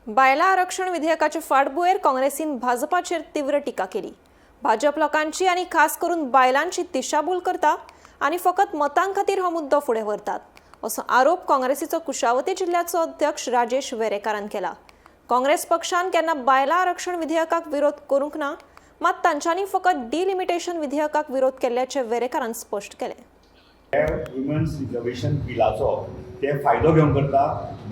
बायलां आरक्षण विधेयकाचे फाटभुंयेर काँग्रेसीन भाजपाचेर तीव्र टिका केली. भाजप लोकांची आनी खास करून बायलांची दिशाभूल करता आनी फकत मतां खातीर हो मुद्दो फुडें व्हरतात, असो आरोप काँग्रेसीचो कुशावती जिल्ल्याचो अध्यक्ष राजेश वेरेकारान केला. काँग्रेस पक्षान केन्ना बायलां आरक्षण विधेयकाक विरोध करूंक ना, मात तांच्यांनी फकत डिलिमिटेशन विधेयकाक विरोध केल्ल्याचें वेरेकारान स्पश्ट केलें. वुमन्स रिजर्वेशन बिलाचो ते फायदो घेवन करता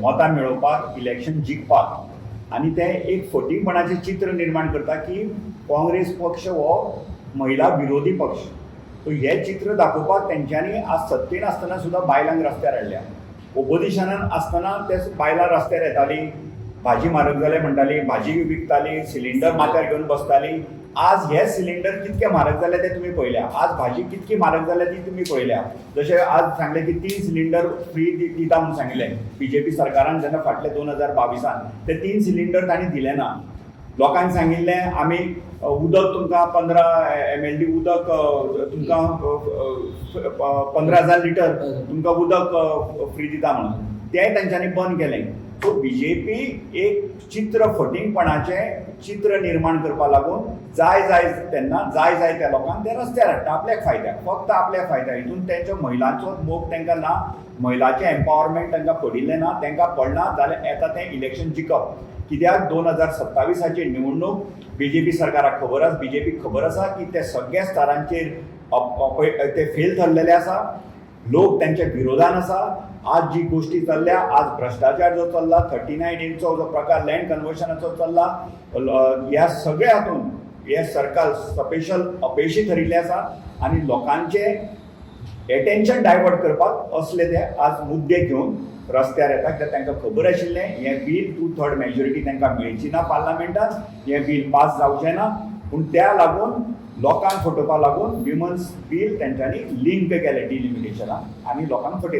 मतां मेळोवपाक, इलेक्शन जिखपाक आनी ते एक फटींगपणाचें चित्र निर्माण करता की काँग्रेस पक्ष हो महिला विरोधी पक्ष. सो हें चित्र दाखोवपाक तेंच्यांनी आज सत्तेन आसतना सुद्दां बायलांक रस्त्यार हाडल्या. ओपोजिशनान आसतना ते बायलां रस्त्यार येतालीं, भाजी म्हारग जाले म्हणटाली, भाजी विकताली, सिलिंडर माथ्यार घेवन बसताली. आज हे सिलिंडर कितके म्हारग जाले ते तुमी पळयल्या. आज भाजी कितकी म्हारग जाल्या ती तुमी पळयल्या. जशें आज सांगलें की तीन सिलिंडर फ्री दिता म्हणून सांगिल्लें बीजेपी सरकारान जेन्ना फाटले 2022न, ते तीन सिलिंडर तांणी दिले ना. लोकांक सांगिल्लें आमी उदक तुमकां 15 MLD उदक तुमकां, 15,000 लिटर तुमकां उदक फ्री दिता म्हणून, तें तेंच्यांनी बंद केलें. सो बीजेपी एक चित्र, फटींगपणाचें चित्र निर्माण करपा लागून जाय जाय तेन्ना जाय जाय त्या लोकांक ते रस्त्यार हाडटा आपल्याक फायद्याक, फक्त आपल्या फायद्याक. हितून तेंच्या महिलांचो मोग तांकां ना, महिलाचें एम्पावरमेंट तांकां पडिल्लें ना. तांकां पडना जाल्यार येता तें इलेक्शन जिखप. कित्याक 2027ची निवडणूक बीजेपी सरकाराक खबर आसा, बीजेपीक खबर आसा की ते सगळ्या स्तरांचेर ते फेल थरलेले आसा. लोक त्यांच्या विरोधान आसा. आज जी गोष्टी चल्ल्या, आज भ्रष्टाचार जो चल्ला, 39Aचो जो प्रकार, लँड कन्वर्शनाचो चल्ला, ह्या सगळ्या हातून हे सरकार स्पेशल अपेशी थरिल्लें आसा आनी लोकांचे एटेन्शन डायवर्ट करपाक असले ते आज मुद्दे घेवन रस्त्यार येता, कित्याक तांकां खबर आशिल्लें हें बील टू थर्ड मेजॉरिटी तांकां मेळची ना पार्लमेंटात, हें बील पास जावचें ना. पूण त्या लागून, लोकांक फटोवपा लागून विमन्स बील तेंच्यांनी लिंक केलें डिलिमिटेशनाक आनी लोकांक फटयलें.